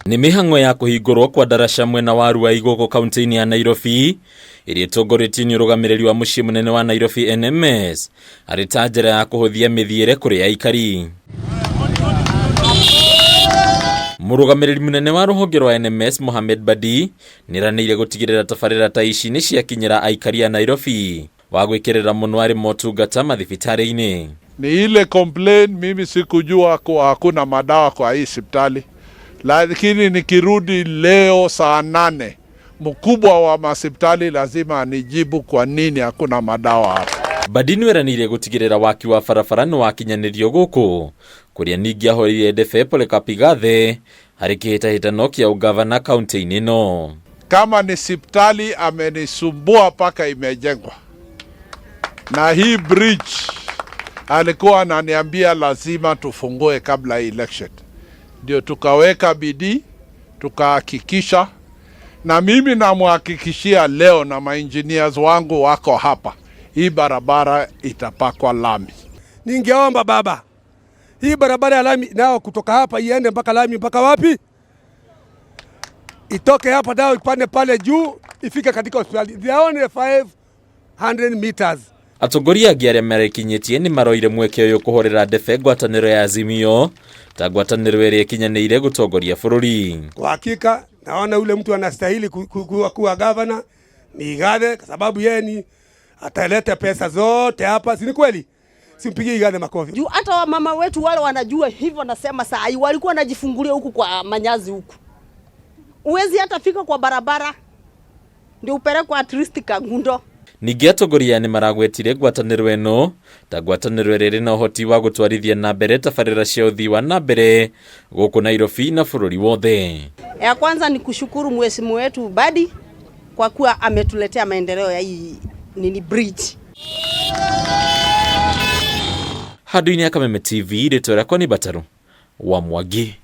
Nĩ mĩhang'o ya kũhingũrwo kwa ndaraca mwena wa Ruai gũkũ kaunti-inĩ ya Nairobi ĩrĩa ĩtongoretio nĩ ũrũgamĩrĩri wa mũciĩ mũnene wa Nairobi NMS arĩ ta njĩra ya kũhũthia mĩthiĩre kũrĩ aikari. Mũrũgamĩrĩri mũnene wa rũhonge rwa NMS Mohamed Badi nĩeranĩire gũtigĩrĩra tabarĩra ta ici nĩ ciakinyĩra aikari a Nairobi wa gwĩkĩrĩra mũno arĩ motungata mathibitarĩ-inĩ. Ni ile complain, mimi sikujua kuwa hakuna madawa kwa hii hospitali, lakini nikirudi leo saa 8 mkubwa wa masipitali lazima anijibu kwa nini hakuna madawa hapa. Badi nĩeranĩire gũtigĩrĩra waki wa barabara nĩ wakinyanĩrio gũkũ kũrĩa ningĩ ahoreire ndebe Polycarp Igathe harĩ kĩhĩtahĩtano kĩa ũgavana kaunti-inĩ ĩno. Kama ni sipitali amenisumbua mpaka imejengwa, na hii bridge alikuwa ananiambia lazima tufungue kabla election, ndio tukaweka bidii tukahakikisha, na mimi namhakikishia leo na maengineers wangu wako hapa, hii barabara itapakwa lami. Ningeomba baba, hii barabara ya lami nao kutoka hapa iende mpaka lami mpaka wapi? Itoke hapa nao ipande pale juu ifike katika hospitali. They are only 500 meters. Atongoria angĩ arĩa marekinyĩtie nĩ maroire mweke ũyũ kũhorera ndebe ngwatanĩro ya Azimio ta ngwatanĩro ĩrĩa ĩkinyanĩire gũtongoria bũrũri. Kwa hakika naona ule mtu anastahili kuwa gavana ni Igathe, kwa sababu yeye ni ataleta pesa zote hapa, si ni kweli? Simpigie Igathe makofi. Juu hata wamama wetu wale wanajua hivyo, nasema saa hii walikuwa wanajifungulia huku kwa manyazi huku. Uwezi hata fika kwa barabara ndio upelekwe at least Kangundo. Ningĩ atongoria nĩ maragwetire ngwatanĩro ĩno ta ngwatanĩro ĩrĩa ĩrĩ na ũhoti wa gũtwarithia na mbere tabarĩra cia ũthii wa na mbere gũkũ Nairobi na bũrũri wothe. Ya kwanza ni kushukuru mheshimiwa wetu Badi kwa kuwa ametuletea maendeleo ya hii nini bridge. Handũ-inĩ ya Kameme TV, rĩtwa rĩakwa nĩ Bataru wa Mwangi.